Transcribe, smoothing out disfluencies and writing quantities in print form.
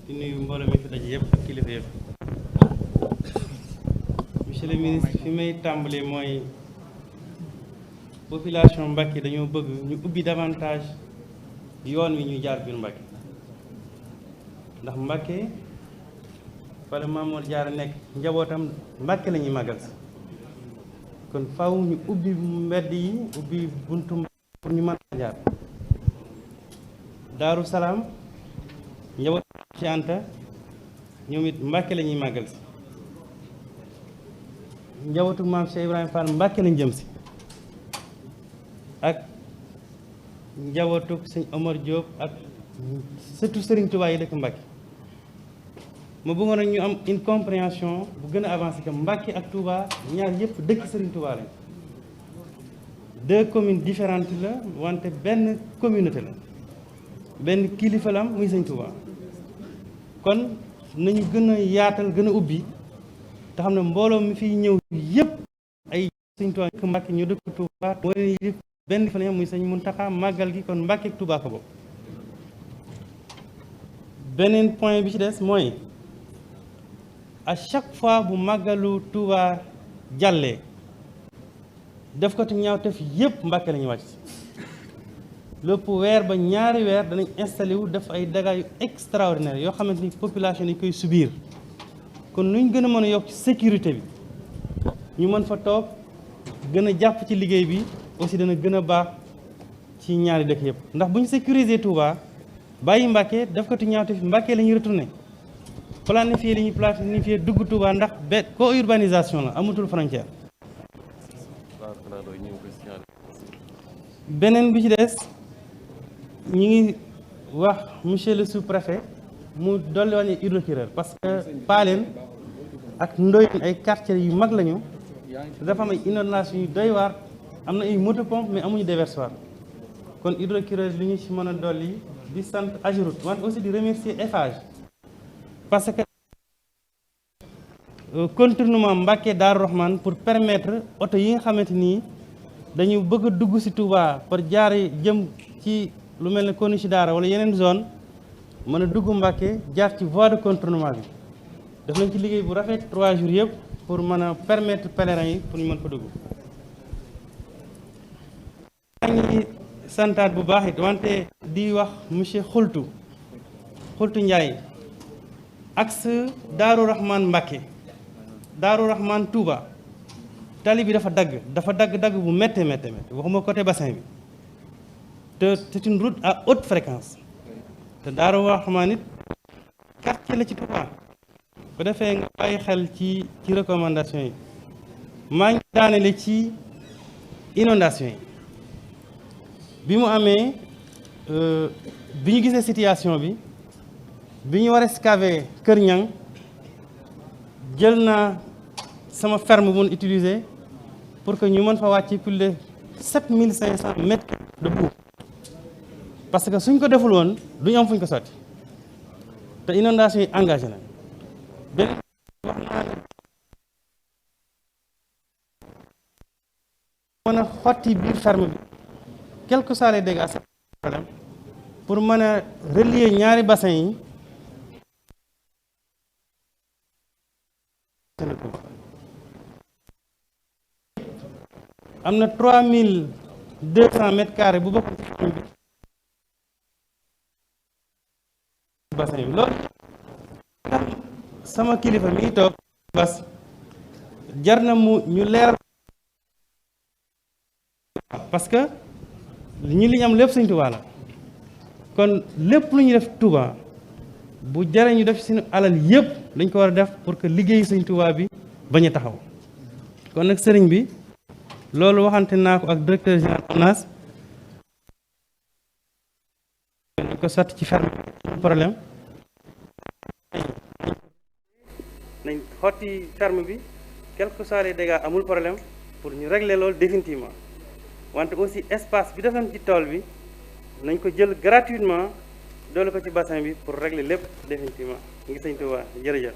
di nuyu mbooloo mi fi daje yëpp ak kilifa yëpp. Monsieur le ministre, fi may tàmbali mooy population Mbacké dañoo bëgg ñu ubbi davantage yoon wi ñu jaar biir Mbacké ndax Mbacké fa la Mamour Diarra nekk njabootam Mbacké la ñuy màggal si kon faw ñu ubbi mbedd yi ubbi buntu pour ñu mën a jaar. Daaru Salaam njabootam ci Anta ñoom it Mbacké la ñuy màggal si njabootu maam Cheikh Ibrahima Fall Mbacké lañ jëm si ak njabootu sëñ Omar Diop ak surtout Serigne Touba yi dëkk Mbacké ma bëggoon rek ñu am une compréhension bu gën a avancé que Mbacké ak Touba ñaar yëpp dëkk Serigne Touba lañ deux communes différentes la wante benn communauté la benn kilifa la am muy sëñ Touba kon nañu gën a yaatal gën a ubbi te xam ne mbooloo mi fiy ñëw yëpp ay sëñ Touba dëkk Mbacké ñu dëkk Touba moo leen yëpp benn fa la muy sëñ Mountakha màggal gi kon Mbacké ak Touba ko bokk. beneen point bi ci des mooy à chaque fois bu màggalu Touba jàllee def ko te ñaawteef yëpp Mbacké la ñuy wàcc lépp weer ba ñaari weer danañ installé wu def ay dégâts yu extraordinaire yoo xamante ni population yi koy subir kon nuñ gën a mën a yokk ci sécurité bi ñu mën fa toog gën a jàpp ci liggéey bi aussi dana gën a baax ci ñaari dëkk yëpp ndax bu ñu sécuriser Touba bàyyi Mbacké def ko te ñaawteef Mbacké la ñuy retourné planifier li ñuy planifier dugg Touba ndax co-urbanisation la amatul frontière. beneen bi ci des ñi ngi wax monsieur le sous-préfet mu dolli wàññi hydrocureur parce que Paaleen ak Ndoyeen ay quartiers yu mag lañu dafa am ay inondation yu doy waar am na ay motopompe mais amuñu déversoir kon hydrocureur li ñu ci mën a dolli di sant Ageroute wante aussi di remercier Eiffage parce que contournement Mbacké Darou Rahmane pour permettre oto yi nga xamante nii dañu bëgg a dugg ci Touba par jaare jëm ci lu mel ne Corniche Daara wala yeneen zone mën a dugg Mbacké jaar ci voie de contournement bi def nañ ci liggéey bu rafet 3 jours yëpp pour mën a permettre pèlerins yi pour ñu mën fa dugg. maa ngi santaat bu baax it wante di wax monsieur Xultu Ndiaye axe Darou Rahmane Mbacké Darou Rahmane Touba tali bi dafa dagg bu méttee waxuma côté bassin bi te c'est une route à haute fréquence te Darou Rahmane it quartier la ci Touba bu defee nga bàyyi xel ci recommandation yi maa ngi daanele ci inondation yi bi mu amee bi ñu gisee situation bi ñu war a excaver Kër Ñang jël naa sama ferme bu ñu utiliser pour que ñu mën fa wàcc plus de 7500 mètres de boue parce que suñ ko deful woon duñu am fuñ ko sotti te inondation yi engagé na benn wax naa ne mën a xotti biir ferme bi quel que soit les dégâts c'est problème pour mën a relier ñaari bassin yi am na 3200 mètres carrés bu bokk ci bassin bi loolu sama kilifa mi toog bas jar na mu ñu leeral parce que li ñu am lépp Sëñ Touba la kon lépp lu ñu def Touba bu jaree ñu def suñu alal yëpp dañ ko war a def pour que liggéeyu Sëñ Touba bi bañ a taxaw kon nag sëriñ bi loolu waxante naa ko ak directeur général ONAS dañ ko sotti ci ferme problème nañ xotti ferme bi quel que soit les dégâts amul problème pour ñu régler loolu définitivement wante aussi espace bi defoon ci tool bi nañ ko jël gratuitement doole ko ci bassin bi pour régler lépp définitivement ngi Sëñ Touba jërëjëf